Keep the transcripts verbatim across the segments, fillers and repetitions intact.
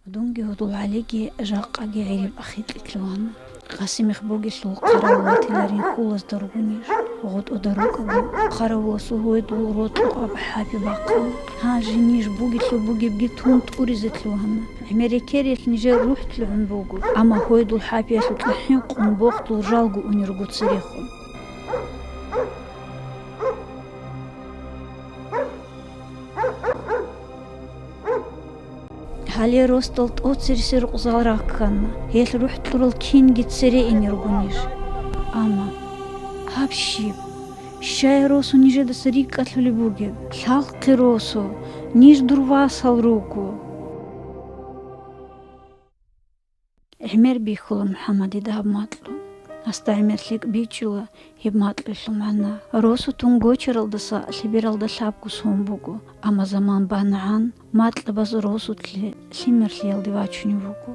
Дунги гьудул гьалиги жакъаги гӀириб ахикьилъугьана. Къасимихъ бугелъул хъаравул ватиларин хьулазда ругонищ? ГъотӀода рукӀаго, хъаравуласул гьойдул рокьукъаб хӀапи бахъана. Гьанже ниж бугелъул бугебги тун тӀуризе лъугьана. ГӀемерекерилъ нижер рухӀ лъугӀун буго, амма гьойдул хӀапиялъукьа хӀинкъун бохдул жалго унел руго церехун. Гьале росдал тӀоцерисел рукъзал раккана, гьелъ рухӀ кьурал кинги цере ине ругонищ? Амма гьаб щиб? Щай росу нижедаса рикӀкӀалъулеб бугеб? Лъалхъе росу, ниж дур васал руго. ГӀемер бихьула МухӀаммадида гьаб макьу. Гьасда гӀемер лъикӀ бичӀчӀула гьеб макьилъул магӀна. Росу тун гочаралдаса лъебералда лъабго сон буго, амма заман бангӀан, макьабаз росулъе лъимерлъиялде вачунев вуго.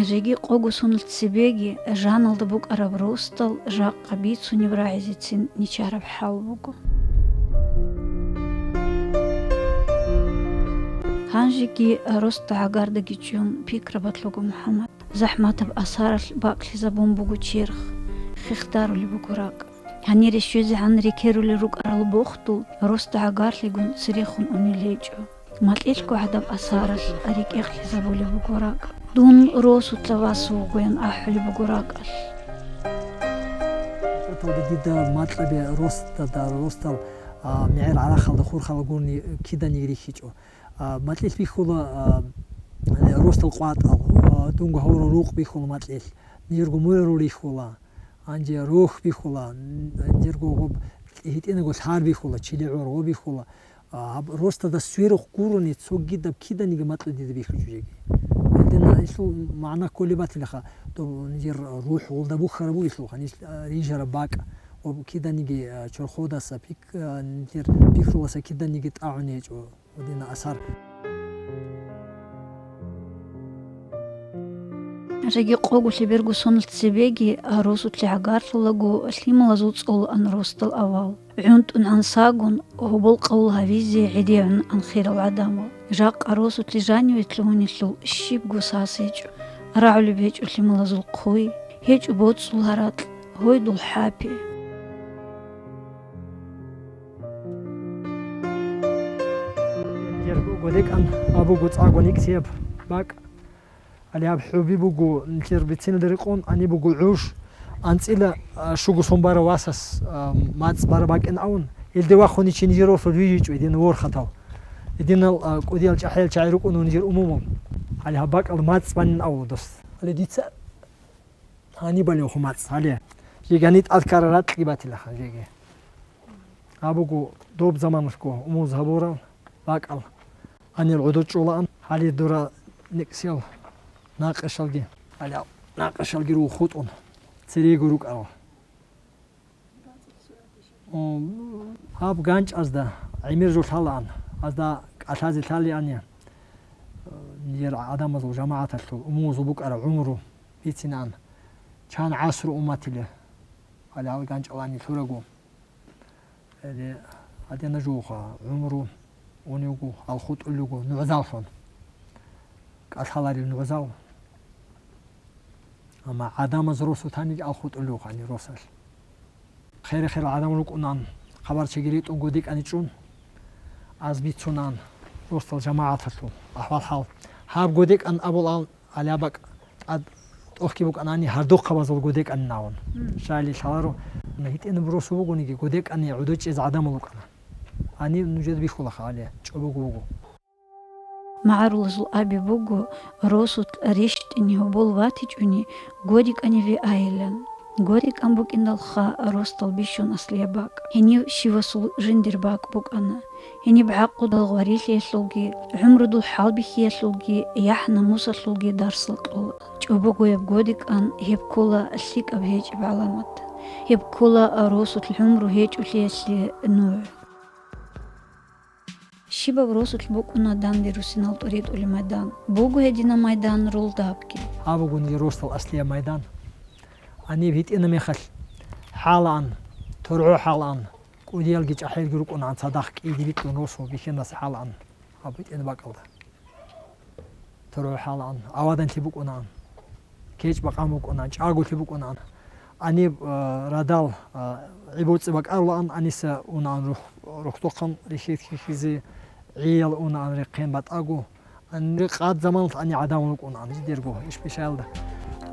Жеги къого соналъ цебеги жаналда букӀараб росдал жакъа бицунеб рагӀизецин нечараб хӀал буго. Гьанжеги росда гӀагардаги чӀун пикрабалъ руго МухӀаммад. ЗахӀматаб асаралъ бакӀлъизабун буго черх, хехдарулеб буго ракӀ. Гьанире щвезегӀан рекерулел рукӀарал бохдул росда гӀагарлъигун церехун унел гьечӀо. Макьилъго гӀадаб асаралъ рекӀекълъизабулеб буго ракӀ. Дун росулъа вас вугоян ахӀулеб буго ракӀалъ. Дида макьабе росдада, росдал, а, мегӀер гӀарахалда хурхарал гурони киданиги рихьичӀо. А, макьилъ бихьула, а, росдал къватӀал, а, дунго гьавурал рукъ бихьула макьилъ, нижерго мугӀрул рихьула, гьанже рохь бихьула, н-, нижерго гъоб гьитӀинаго лъар бихьула, чили гӀоргъо бихьула. А, гьаб росдада сверухъ гурони цогидаб киданиги макьу дида бихьичӀо жеги. Гьедина гьелъул магӀна кколеб батилаха, доб нижер рухӀ гъолда бухьараб бугелъулха, ниж, а, рижараб бакӀ, ва киданиги, а, чорходаса, пик-, а, нижер пикруласа киданиги тӀагӀун гьечӀо. Гьедина асар. Жеги къого лъеберго соналъ цебеги росулъе гӀагарлъулаго лъималазул цӀолаан росдал авал. ГӀунтӀун гӀансагун гьобол къавул гьавизе гӀедегӀун анхирал гӀадамал. Жакъа росулъе жаниве лъугьунелъул щибго сас гьечӀо. РагӀулеб гьечӀо лъималазул хъуй, гьечӀо боцӀул гьаракь, гьойдул хӀапи. Гьеб буго декӀан, гьаб буго цӀакъго никсияб бакӀ. Гьале гьаб хӀуби буго, нилъер бициналда рекъон, гьаниб буго гӀуж, анцӀила, а, щуго сон барав васас, а, мацӀ бараб бакӀин абун, гьелде вахъун чи нижер росулъ вижичӀо, гьединал ворхатал. Гьединал, а, кӀудиял чӀахӀиял чагӀи рукӀун нижер умумул. Гьале гьаб бакӀалда мацӀ банин абула дос. Гьале дица Гьаниб балевхъу мацӀ, гьале. Жеги гьаниб тӀад ккарал ракьги батилаха, жеги. Гьаб буго доб заманалъго умуз гьабурал бакӀал. Гьанир гӀодор чӀолаан, гьале дора никсел накъишалги. Гьале накъишалги руго хутӀун, церего рукӀарал. О, гьаб ганчӀазда гӀемер жо лъалаан, азда кӀалъазе лъалиани, нижер гӀадамазул жамагӀаталъул умумузул букӀараб гӀумру бицинаан, чан гӀасру умматиле, гьале гьал ганчӀалани лъураго. Гьеле гьадина жугьа гӀумру уневго, алхутӀулего нугӀзаллъун. КӀалъаларел нугӀзал. Амма гӀадамаз росу танил алхутӀулев гьанир росалъ. Хере-херал гӀадамал рукӀунан, хабар чеги ритӀун годекӀани чӀун, аз бицунан росдал жамагӀаталъул ахӀвал-хӀал. Гьаб годекӀан абулаан, гьале гьаб бакӀ тӀад тӀохги букӀанани, гьардухъабазул годекӀанин абун. Мгм. Щайили лъаларо, гьитӀинаб росу бугониги, годекӀани гӀодор чӀезе гӀадамал рукӀана. Гьаниб нужеда бихьулаха, гьале чӀобого буго. МагӀарулазул аби буго, росулъ рещтӀине гьобол ватичӀони, годекӀаниве айилан. ГодекӀан букӀиндалха росдал бищун аслияб бакӀ. Гьенив щивасул жиндир бакӀ букӀана. Гьениб гӀакъудал гъварилъиялъулги, гӀумрудул хӀалбихьиялъулги, яхӀ-намусалъулги дарсал кьола. ЧӀобогояб годекӀан гьеб ккола лъикӀаб гьечӀеб гӀаламат. Гьеб ккола росулъ гӀумру гьечӀолъиялъе нугӀ. Щибаб росулъ букӀуна данде руссинал тӀуритӀулеб майдан. Буго гьединаб майдан рулдабги. Гьаб бугони росдал аслияб майдан. Гьаниб гьитӀина мехалъ хӀалаан, торгӀо хӀалаан, кӀудиялги чӀахӀиялги рукӀунаан цадахъ кӀиди бикьун росу бихьинас хӀалаан гьаб гьитӀина бакӀалда. ТоргӀо хӀалаан, аваданлъи букӀунаан, кечӀ-бакъан букӀунаан, чӀаголъи букӀунаан. Гьаниб, а, радал, а, гӀибуцӀи бакӀарулаан, гьаниса унаан рухь-, рухьдухъан рихьихьизе, гӀиял унаан рехъен батӀаго. Гьаниб къад заманалъ гьаниб гӀадамал рукӀунаан жидерго ишбишаялда.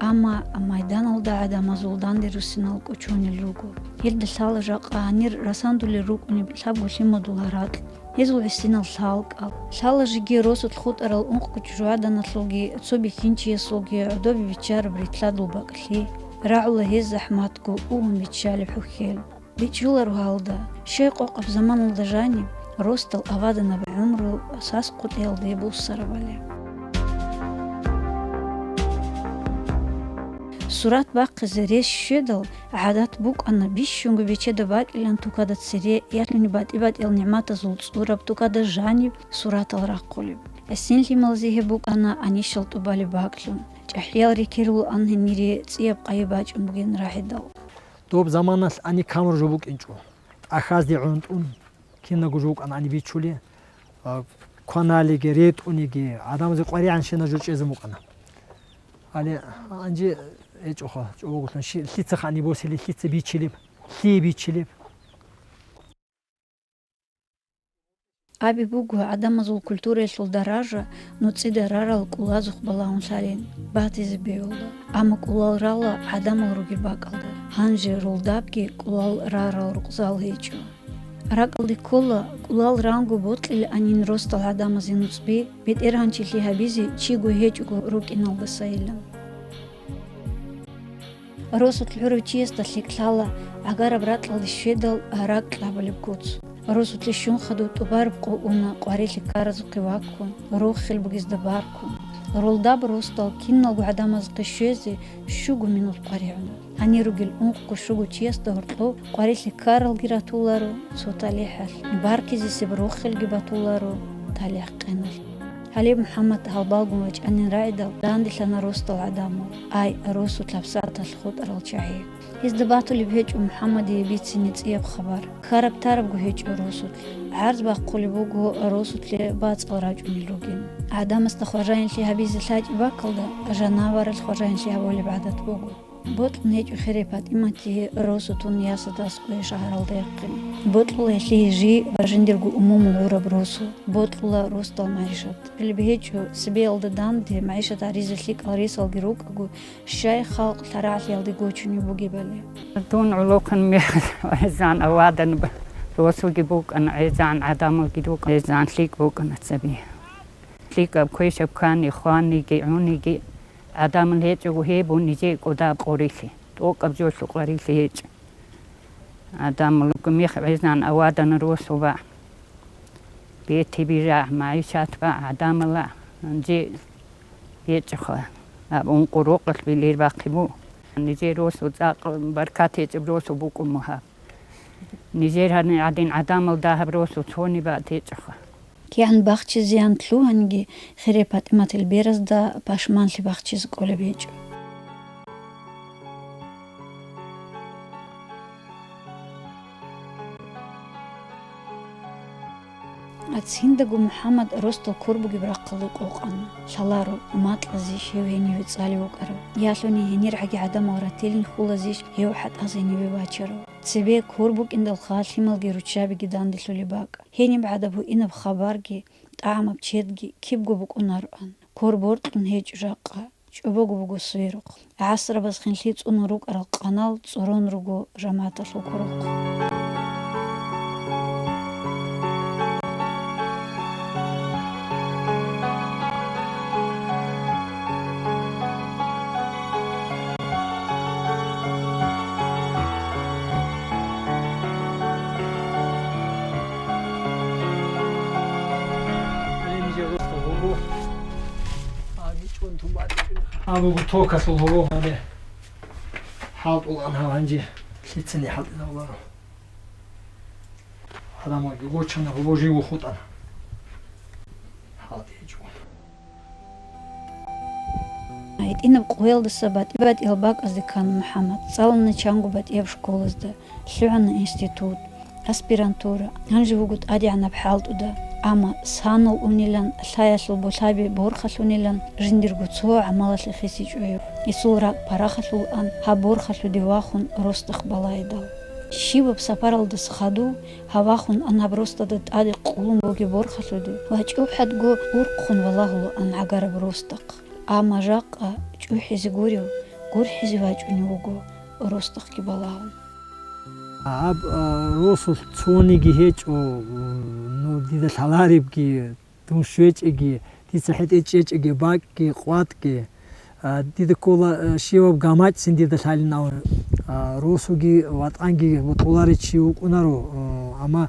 Амма майданалда гӀадамазул данде руссинал кӀочонел руго. Гьелда лъала жакъа гьанир расандулел рукӀунеб лъабго лъимадул гьаракь. Гьезул гӀисинал лъалкӀал. Лъала жеги росулъ хутӀарал ункъго чӀужугӀаданалъулги цо бихьинчиясулги гӀодобе биччараб рилълъадул бакӀлъи, рагӀула гьез захӀматго угьун биччалеб хӀухьел. БичӀчӀуларо гьалда, щай къокъаб заманалда жаниб, росдал аваданаб гӀумру сас къотӀиялде буссарабали. Сурат бахъизе рес щведал, гӀадат букӀана бищунго бечеда бакӀилан тукада цере ялъуни батӀи-батӀиял нигӀматазул цӀураб тукада жаниб суратал рахъулеб. ГӀисин лъималазе гьеб букӀана гьанищал тӀубалеб бакӀлъун. ЧӀахӀиял рекерулаан гьенире цӀияб къайи бачӀун бугин рагӀидал. Доб заманалъ гьаниб камру жо букӀинчӀо. ТӀахьазде гӀунтӀун, кинабго жо букӀана гьаниб бичулеб, а, кваналиги, ретӀуниги, гӀадамазе къваригӀан щвена жо чӀезабун букӀана. Гьале гьанже гьечӀоха, чӀобогулъун щи-, лъицаха гьаниб босилеб, лъица бичилеб, лъие бичилеб. Абе буго, гӀадамазул культураялъул даража нуцӀида рарал кӀулазухъ балагьунлъалин батизе бегьула, амма кӀулал рала гӀадамал ругеб бакӀалда, гьанже рулдабги кӀулал рарал рукъзал гьечӀо. РакӀалде ккола, кӀулал ранго бокьилаанин росдал гӀадамазе нуцӀби, бетӀергьанчилъи гьабизе чиго гьечӀого рукӀиналдасайилан. Росулъ гӀурав чиясда лъикӀлъала гӀагараб ракьалде щведал ракь кьабулеб куц. Росулъе щун хадув тӀубараб къо уна къварилъи ккаразухъе ваккун, рохел бугезда баркун. Рулдаб росдал киналго гӀадамазухъе щвезе щуго минут къваригӀуна. Гьанир ругел ункъго-щуго чиясда гьоркьоб къварилъи ккаралги ратуларо цо талихӀалъ, баркизесеб рохелги батуларо талихӀ къиналъ. Гьале МухӀаммад гьалбалгун вачӀанин рагӀидал данделъана росдал гӀадамал, ай, росу лъабсагӀаталъ хутӀарал чагӀи. Гьезда батулеб гьечӀо МухӀаммадие бицине цӀияб хабар. Ккараб-тарабго гьечӀо росулъ. ГӀарз бахъулеб буго росулъе бацӀал рачӀунел ругин. ГӀадамасда хважаянлъи гьабизе лъачӀеб бакалда, жанаваралъ хважаянлъи гьабулеб гӀадат буго. Бокьун гьечӀо хире ПатӀиматие росу тун ясадас къуе шагьаралда яхъин. Бокьула гьелъие жий ва жиндирго умумул гӀураб росу. Бокьула росдал магӀишат. Леб гьечӀо, цебеялда данде магӀишат гьаризе лъикӀал ресалги рукӀаго, щай халкъ лъарагӀлъиялде гочунеб бугебали. Дун гӀолохъан мехалъ гӀезегӀан авадан росуги букӀана, гӀезегӀан гӀадамалги рукӀана, гӀезегӀан лъикӀ букӀана цебе. ЛъикӀаб квешаб ккани, хваниги, гӀуниги, гӀадамал гьечӀого гьеб нижее кӀодаб къорилъи, тӀокӀаб жолъу къварилъи гьечӀо. ГӀадамал руго мех гӀезегӀан авадан росуба. Бетибира, магӀишатба гӀадамала гьанже гьечӀоха. Аб ункъо рокъалъ билир бахъи бу. Нижер росу цӀакъ баркат гьечӀеб росу букӀун мугьаб. Нижер гьанир гӀадин гӀадамал дагьаб росу цони бакӀ гьечӀоха. КигӀан бахчизеян лъугьанги, хире ПатӀиматил беразда пашманлъи бахчизе кӀолеб гьечӀо. Циндаго МухӀаммад росдал кор бугеб рахъалде къокъана. Лъаларо, макьазищ гьев гьениве цӀалев вукӀарав, ялъуни гьенир гӀаги гӀадамал ратилин хьулазищ гьев хӀатӀаз гьениве вачарав. Цебе кор букӀиндалха лъималги руччабиги данделъулеб бакӀ. Гьениб гӀадаб гьуинаб хабарги, тӀагӀамаб чедги кибго букӀунароан. Кор боркьун гьечӀо жакъа. ЧӀобого буго сверухъ. ГӀасрабаз хинлъи цӀунун рукӀарал къанал цӀорон руго жамагӀаталъул курухъ. Абуго токалъул гьобо гьабе. ХӀалтӀулаан гьав гьанже лъицани хӀалтӀизабуларо. Гьаламалги гочана, гьобо живго хутӀана. ГьитӀинаб къоялдаса батӀи-батӀиял бакӀазде ккана МухӀаммад, цӀалана чанго батӀияб школазда, лъугӀана институт, аспирантура, гьанже вуго тӀадегӀанаб хӀалтӀуда, амма санал унилан, лъаялъул болъаби борхалъунилан жиндирго цо гӀамалалъе хисичӀо гьев. Гьесул ракӀ парахалъулаан гьаб борхалъуде вахун росдахъ балайдал. Щибаб сапаралдаса хадув гьав вахун ан гьаб росдада тӀаде къулун бугеб борхалъуде ва чӀухӀадго урхъун валагьулаан гӀагараб росдахъ. Амма жакъа чӀухӀизе гурев, гурхӀизе вачӀунев вуго росдахъги балагьун. Гьаб, а, росулъ цониги гьечӀо, ну, дида лъаларебги, дун щвечӀеги, дица хӀетӀе чӀечӀеги, бакӀги, къватӀги. А, дида ккола, а, щиваб гамачӀцин дида лъалин абун. А, росуги ватӀанги бутӀуларев чи вукӀунаро, а, амма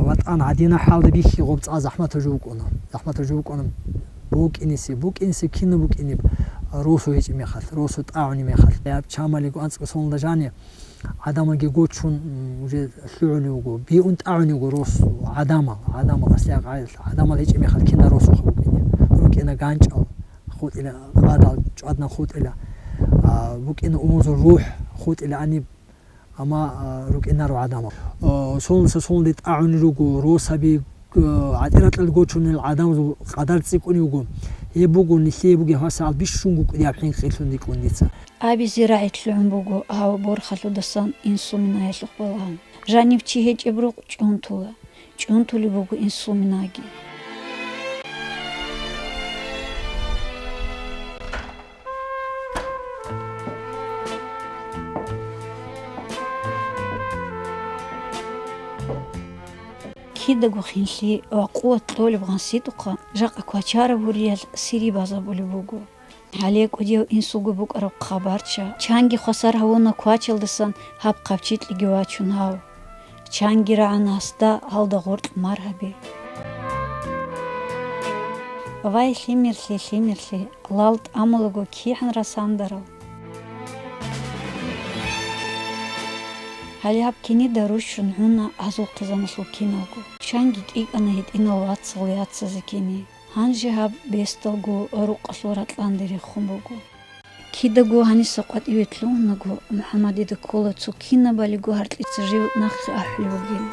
ВатӀан гьадинаб хӀалда бихьи гъоб цӀа захӀматаб жо букӀуна. ЗахӀматаб жо букӀуна букӀинисе, букӀинисе кина букӀинеб росу гьечӀеб мехалъ, росу тӀагӀунеб мехалъ. Гьаб чамалиго анцӀго солда жани гӀадамалги гочун, м, уже лъугӀулев вуго, биун тӀагӀунев вуго рос гӀадамал, гӀадамал аслияб гӀаялъ, гӀадамал гьечӀеб мехалъ кина росуха букӀине. РукӀина ганчӀал хутӀила, къадал чӀвадна хутӀила, а, букӀина умузул рухӀ хутӀила гьаниб. Амма, а, рукӀинаро гӀадамал. А, солнце солнде тӀагӀунел руго, росаби, а, гӀатӀиракьал гочунел гӀадамазул къадар цӀикӀкӀунев вуго. Гьеб буго нилъее бугеб гьасал бищунго кӀудияб хӀинкъилъун рикӀкӀун дица. Абизе рагӀи лъугӀун буго гьав борхалъудасан инсул минаялъухъ балагьун. Жанив чи гьечӀеб рукъ чӀунтула. ЧӀунтулеб буго инсул минаги. Кидаго хинлъи ва къуват кьолеб гъанситӀухъа жакъа квачараб гьуриялъ сири базабулеб буго. Гьале кӀудияв инсулго букӀараб хъабарча, чанги хвасар гьавуна квачалдасан гьаб хъабчикьиги вачун гьав. Чанги рагӀана гьасда гьалда гъоркь маргьаби. Вай, лъимерлъи, лъимерлъи, лал тӀамулаго кигӀан расандарал! Гьале гьаб кинида рущун гӀуна гьазул хъизаналъул киналго. Чанги кӀикӀана гьитӀинал вацал яцазе кини. Гьанже гьаб бесдалго рукъалъул ракьанде рехун буго. Кидаго гьаниса къватӀиве лъугьунаго, МухӀаммадида ккола цо кинабалиго гьаркьица жив нахъе ахӀулев вугин.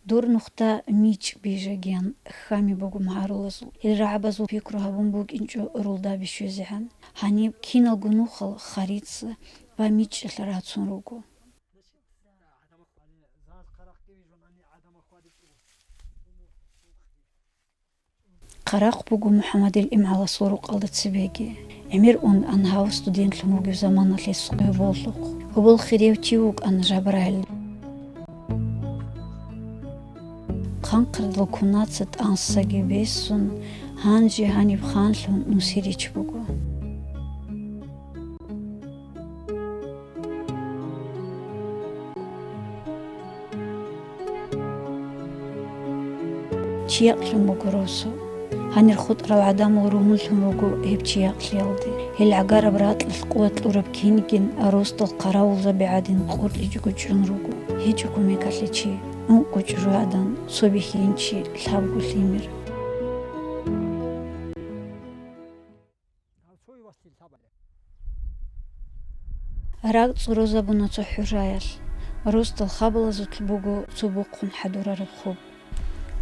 Дур нухда мичӀ бижагиян хьами буго магӀарулазул. Гьел рагӀабазул пикру гьабун букӀинчӀо рулдаби щвезегӀан. Гьаниб киналго нухал харица ва мичӀалъа рацун руго. Хъарахъ буго МухӀаммадил имгӀаласул рукъалда цебеги. ГӀемер ун ан гьав студентлъун вугев заманалъ гьес къугьболлъухъ. Гьобол хирияв чи вукӀана Жабраил. Хъанхъардал кунаца тӀансаги бесун, гьанже гьаниб ханлъун нусирич буго. Чияхълъун буго росу. Гьанир хутӀарал гӀадамал ругьунлъун руго гьеб чияхълъиялде. Гьел гӀагараб ракьалъ къуват кьураб кинигин росдал хъаравулзаби гӀадин къоркьичӀого чӀун руго. ГьечӀо кумекалъе чи, ункъо чӀужугӀадан цо бихьинчи лъабго лъимер. РакӀ цӀурозабуна цо хӀужаялъ. Росдал хабалазулъ буго цо бухъун хӀадурараб хоб.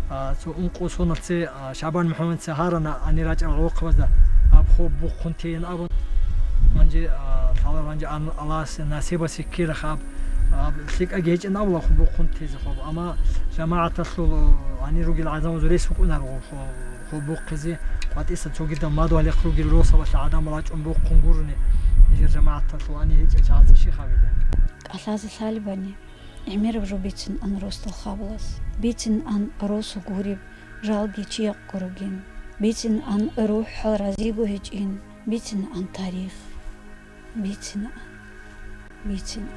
А, цо ункъо соналъ цее, а, Шабан МухӀаммадица гьарана гьанир рачӀарал гӀолохъабазда гьаб хоб бухъун тейин абун. Гьанже, а, лъала гьанже ан-, Аллагьас насибасе ккела хаб, а, лъикӀаги гьечӀин абула хоб бухъун тезе хоб. Амма жамагӀаталъул, а, гьанир ругел гӀадамазул рес букӀунаро хоб. Хоб бухъизе къватӀиса цогидал мадугьалихъ ругел росабалъа гӀадамал рачӀун бухъун гурони, нижер жамагӀаталъул ани гьечӀел чагӀаца щиб гьабила? КӀалъазе лъалебани, гӀемераб жо бицин ан росдал хабалас, бицин ан росу гуреб жалги чияхъго ругин, бицин ан рухӀал разиго гьечӀин, бицин ан тарих. Бицина, бицина.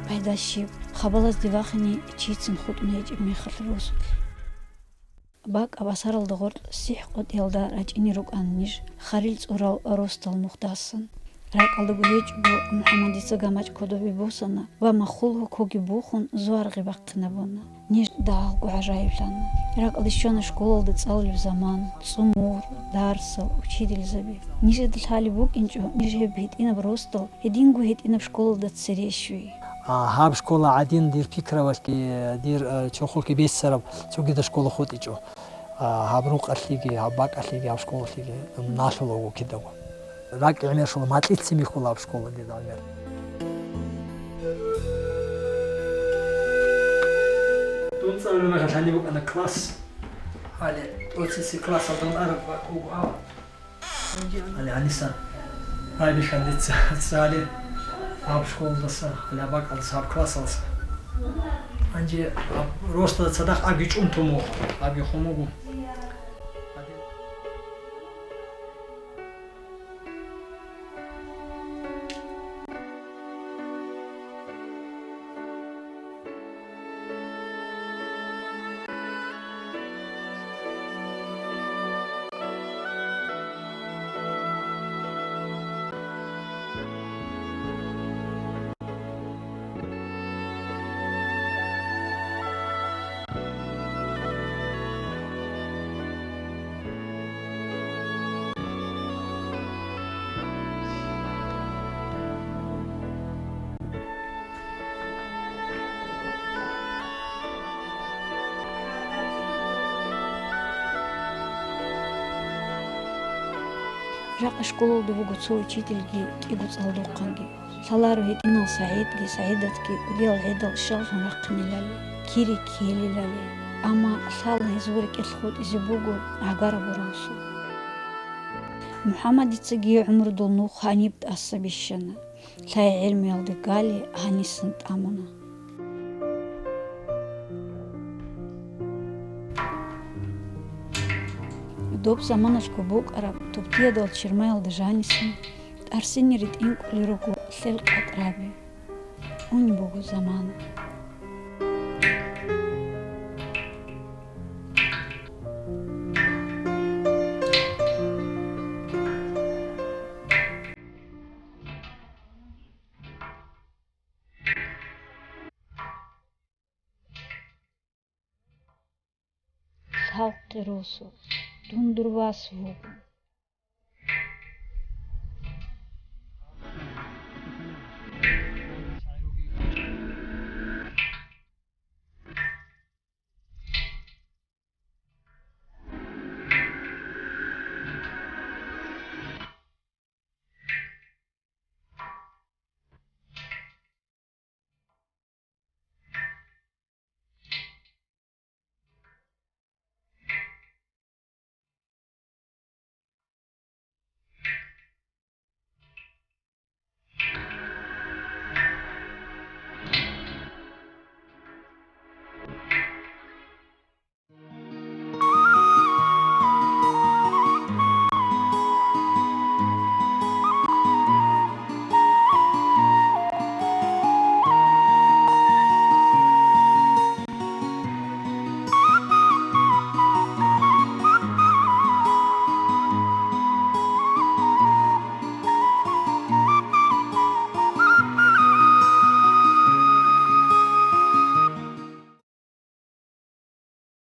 Пайда щиб, хабалазде вахине чицин хутӀун гьечӀеб мехалъ росулъ. БакӀаб асаралда гъоркь сихӀ къотӀиялда рачӀине рукӀана ниж, харил цӀурал росдал нухдасан. РакӀалдаго гьечӀого МухӀаммадица гамачӀ кодобе босана ва махул гьокоги бухун зуаргъи бахъинабуна. Ниж дагьалго гӀажаиблъана. РакӀалде щвана школалда цӀалулеб заман, цӀумур, дарсал, учительзаби. Нижеда лъалеб букӀинчӀо, ниж гьеб гьитӀинаб росдал гьединго гьитӀинаб школалда цере щвей. А, гьаб школа гӀадин, дир пикравалъги, дир, э, чорхолъги бессараб цогидаб школа хутӀичӀо. А, гьаб рукъалъеги, гьаб бакӀалъеги, гьаб школалъеги налъула вуго кидаго. РакӀ гӀемерщула, макьилъ цемехъула гьаб школа дида гӀемер. Дун цӀалулеб мехалъ гьаниб букӀана класс. Гьале оцеси классалда араб вуго, а? Гьале гьаниса гьабилъан дица цӀали гьаб школалдаса, гьале гьаб бакӀалдаса, гьаб классалдаса. Гьанже гьаб росдада цадахъ абги чӀун тун вуго, абги хун вуго. Жакъа школалда вуго цо учительги кӀиго цӀалдохъанги. Лъаларо гьитӀинал СагӀидги СагӀидатги кӀудиял гӀедал щаллъун рахъинилали, кири ккелилали. Амма лъала гьезул рекӀелъ хутӀизе буго гӀагараб росу. МухӀаммадицаги гӀумрудул нух гьаниб тӀаса бищана. Лъай гӀелмуялде гали гьанисан тӀамуна. Доб заманалъго букӀараб Туптиядал чирмаялда жанисан тӀарсине ритӀинкӀулел руго лъел къатӀраби. Унеб буго замана. Лъалкъе росу, дун дур вас вуго.